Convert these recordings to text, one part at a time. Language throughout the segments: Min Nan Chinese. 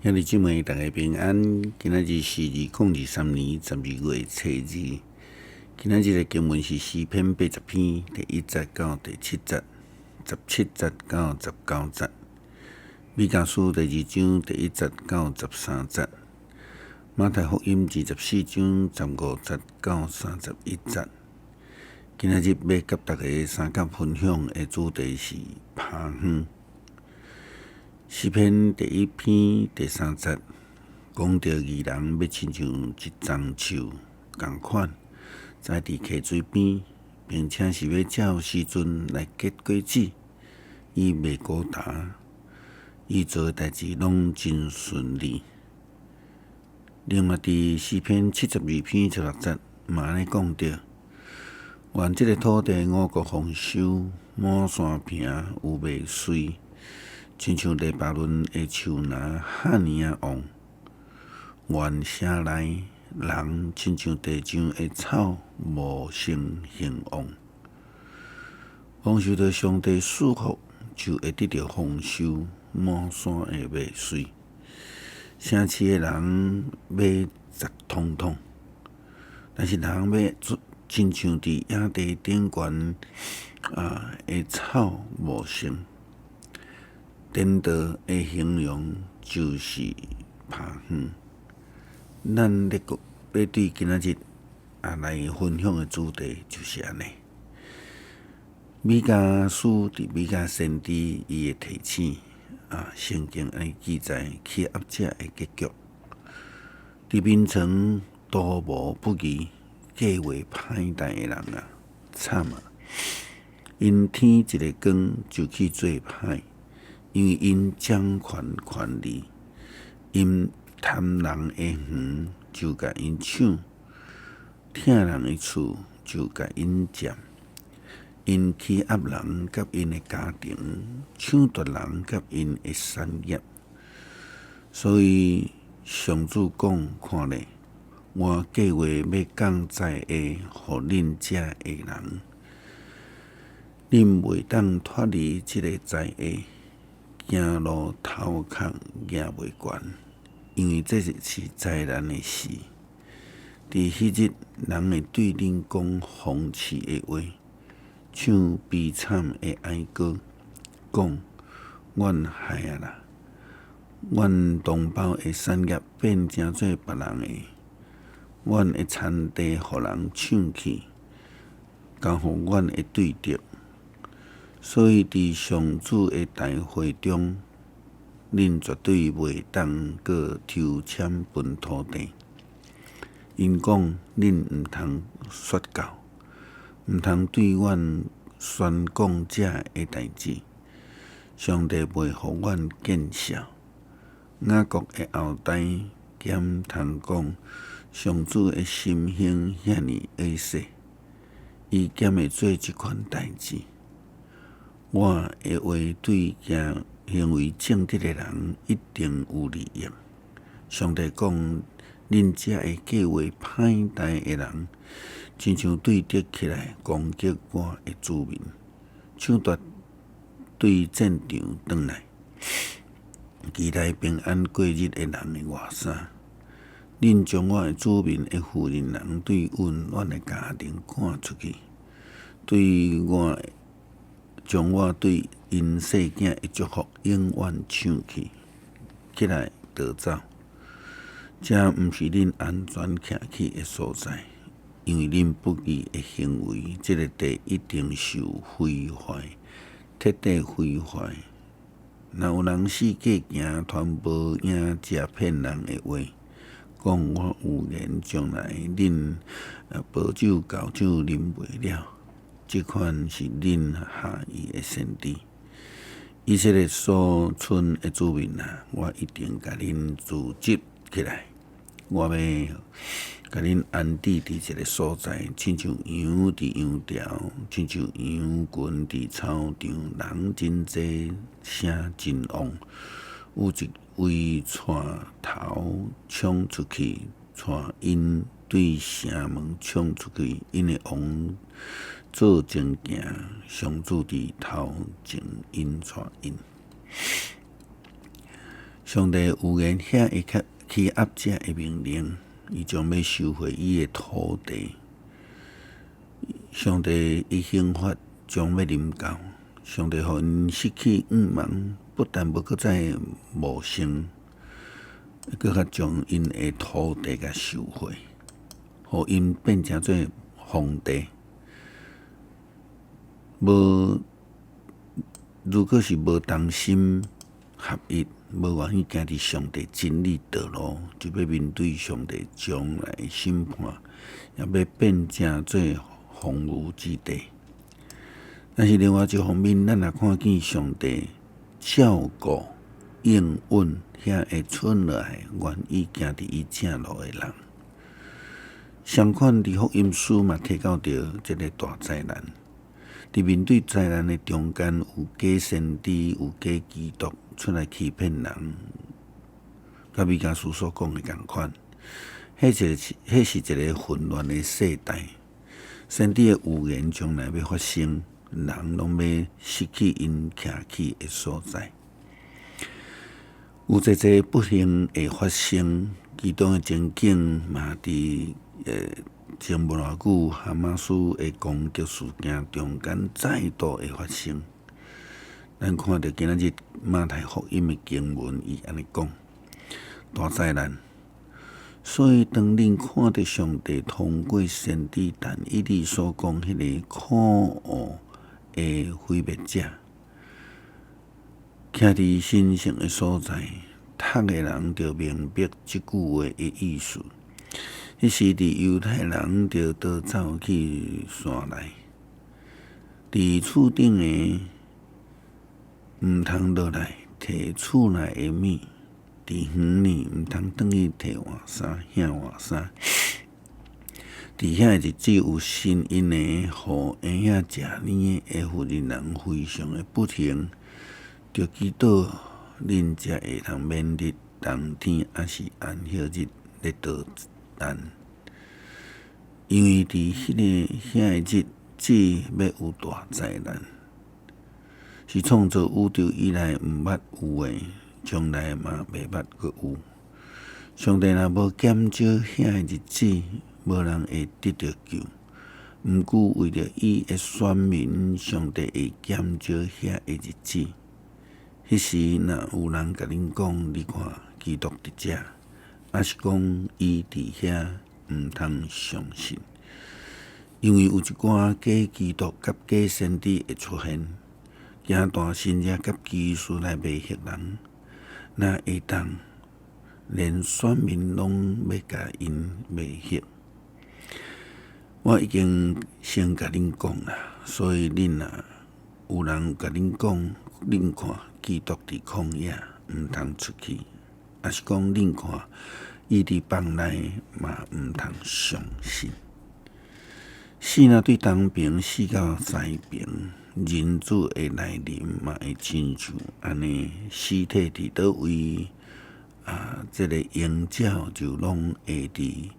兄弟姊妹，大家平安。今仔日是2023年12月初二。今仔日的經文是詩篇80篇第1節到第7節，17節到19節。彌迦書第二章第1節到13節。馬太福音24章15節到31節。今仔日欲佮大家相佮分享的主題是拍園。詩篇第1篇第3節講著義人欲親像一欉樹仝款，栽佇溪水邊，並且是欲照時陣來結果子，伊袂孤單，伊做的代誌攏真順利。另外，佇詩篇72篇16節嘛按呢講著：願這个土地五穀豐收，滿山坪有麥穗。親像黎巴嫩的樹林遐爾仔旺，願城內人親像地上的草茂盛興旺。蒙受著上帝賜福，就會得著豐收，滿山的麥穗。城市的人欲雜統統，但是人欲親像佇野地頂懸的草茂盛。顛倒的形容就是拍園。咱咧講，欲對今仔日來分享的主題就是按呢。彌迦書佇彌迦先知伊會提醒聖經按呢記載欺壓者的結局。佇眠床圖謀不義、計畫歹代的人啊，慘啊！𪜶天一个光就去做歹。因為𪜶掌權權利，𪜶貪人的園就共𪜶搶，疼人的厝就共𪜶佔，𪜶欺壓人佮𪜶的家庭，搶奪人佮𪜶的產業。所以上主講：看咧，我計劃欲降災禍予恁遮的人，恁袂當脫離這个災禍。行路頭殼舉袂懸，因為這是災難的時。佇彼日，人會對恁講諷刺的話，唱悲慘的哀歌，講：阮害啊啦！阮同胞的產業變成做別人的，阮的田地予人搶去，交予阮的對敵。所以，佇上主的大會中，恁絕對袂當閣抽籤分土地。𪜶講，恁毋通說教，毋通對阮宣講這个代誌。上帝袂予阮見笑。雅各的後代敢通講，上主的心胸遐爾惡勢，伊敢會做這款代誌？我的話對行為正直的人一定有利益。上帝講，恁遮个計劃歹代的人，親像對敵起來攻擊我的子民，搶奪對戰場轉來，期待平安過日的人的外衫。恁將我的子民的婦人人對阮的家庭趕出去，對我。將我對𪜶細囝的祝福永遠搶去，起來逃走。這毋是恁安全徛起的所在，因為恁不義的行為，這个地一定受毀壞，徹底毀壞。若有人四界行，傳無影食騙人的話，講我預言將來恁薄酒厚酒啉袂了。這款是恁下意的先知。以色列所剩的子民啊，我一定共恁組織起來，我欲共恁安置佇一个所在，親像羊佇羊埯，親像羊群佇草場，人真濟，聲真旺。有一位帶頭衝出去，帶𪜶對城門衝出去，𪜶的王做前行，上主佇頭前引帶𪜶。上帝預言遐會較欺壓者的命令，伊將欲收回伊的土地。上帝的刑罰將欲臨到，上帝予𪜶失去向望，不但無閣再茂盛，閣較將𪜶的土地共收回，予𪜶變成做荒地。無，如果是無同心合一，無願意行佇上帝真理道路，就欲面對上帝將來的審判，也欲變成做荒蕪之地。但是另外一方面，咱也看見上帝照顧應允遐會賰落來願意行佇伊正路的人。相款佇福音書嘛提到著這个大災難。佇面對災難的中間，有假先知、有假基督出來欺騙人，佮彌迦書所講的仝款。彼是一个混亂的世代，先知的預言將來欲發生，人攏欲失去𪜶徛起的所在。有濟濟不幸會發生，其中的情景嘛佇前無偌久，哈馬斯的攻擊事件中間再度會發生。咱看著今仔日馬太福音的經文，伊按呢講：大災難。所以當恁看著上帝通過先知但以理所講彼個可惡的毀滅者，徛佇神聖的所在，讀的人就明白這句話的意思。彼時，佇猶太人著逃走去山內，佇厝頂的毋通落來提厝內的物，佇園裡毋通轉去提換衫、額換衫。佇遐日子有身孕的、予嬰仔食奶的婦人非常的不幸，著祈禱恁才會通免佇冬天抑是安息日咧逃難，因為佇彼個遐日子欲有大災難，是創造宇宙以來毋捌有的，將來嘛袂捌閣有。上帝若無減少遐个日子，無人會得著救。毋過為著伊的選民，上帝會減少遐个日子。彼時若有人共恁講，你看基督佇遮，抑是講伊佇遐，毋通相信。因為有一寡假基督佮假先知會出現，行大神蹟佮奇事來迷惑人。若會當，連選民攏欲共𪜶迷惑。我已經先共恁講啦，所以恁若有人共恁講，恁看基督佇曠野，毋通出去；抑是講恁看伊佇房內，嘛毋通相信。死若對東爿死到西爿，人子的來臨嘛會親像按呢，屍體佇佗位啊，這个鷹鳥就攏會佇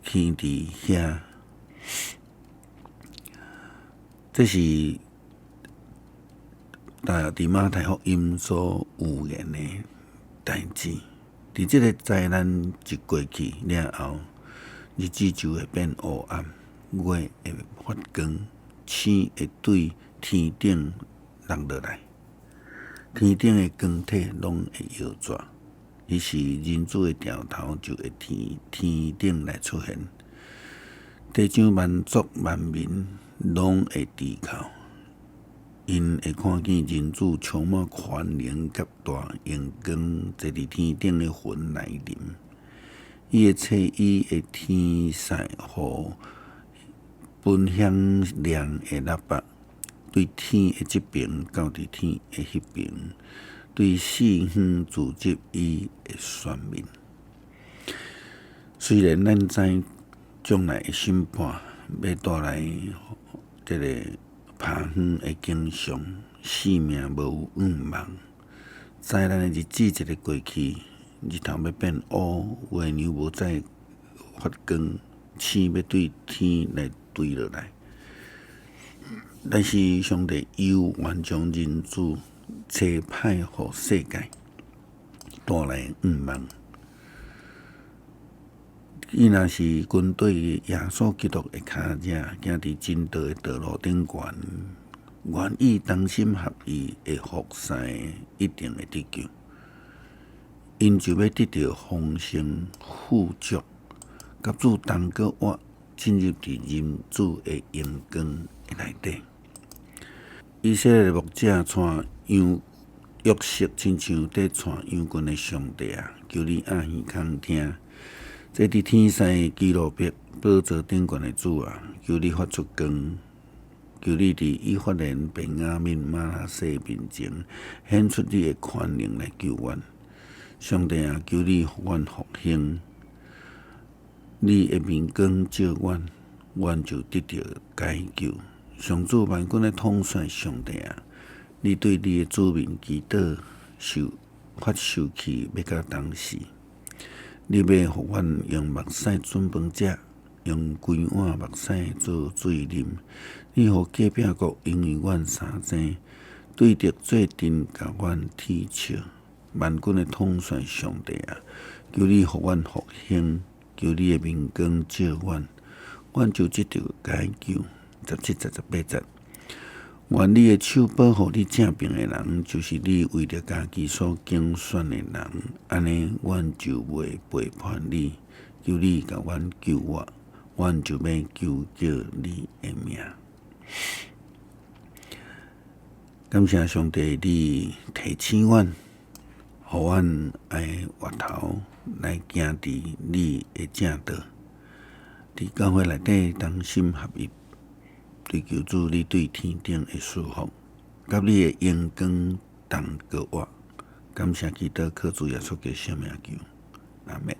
徛佇遐。這是佇馬太福音所預言的代誌。佇這个災難一過去了後，日子就會變烏暗，月會發光，星會對天頂落落來，天頂的光體攏會搖逝。彼時人子的兆頭就會佇天頂來出現，地上萬族萬民攏會低哭，𪜶會看見人子充滿權能佮大榮光，坐佇天頂的雲來臨。伊的車衣會天使予分響亮的喇叭，對天的這爿到佇天的彼爿，對四方聚集伊的選民。雖然咱知將來的審判欲帶來這个拍遠的景象，性命無有向望，災難的日子一个過去，日頭欲變烏，月娘無再發光，星欲對天來墜落來。但是上帝猶原將人子差派予世界，帶來的願望。伊若是軍隊耶穌基督的跤跡，行佇真道的道路頂懸，願意同心合意的服侍，一定會得救。𪜶就欲得著豐盛富足，佮主同閣活，進入佇人子的榮光的內底。以色列的牧者帶羊約瑟親像佇帶羊群的上帝啊，求你掩耳空聽。坐佇天使的基路伯寶座頂懸的主啊，求你發出光，求你佇以法蓮、便雅憫、瑪拿西面前顯出你的權能來救阮。上帝啊，求你予阮復興，你的明光照阮，阮就得著解救。上主萬軍的統帥上帝啊，你對你的子民祈禱受發受氣，欲到當時？你欲予阮用目屎準飯食，用規碗目屎做水啉。你予隔壁國因為阮相爭，對敵做陣共阮恥笑。萬軍的統帥上帝啊，求你予阮復興，求你的明光照阮，阮就得著解救。17節18節，願你的手保護你正爿的人，就是你為著家己所揀選的人，按呢，阮就袂背叛你。求你共阮救活，阮就欲求告你的名。感謝上帝，你提醒阮，予阮愛回頭來行佇你的正道，佇教會內底同心合意，追求主你對天頂的祝福，佮你的榮光同閣活。感謝基督，靠主耶穌的聖名求，阿們。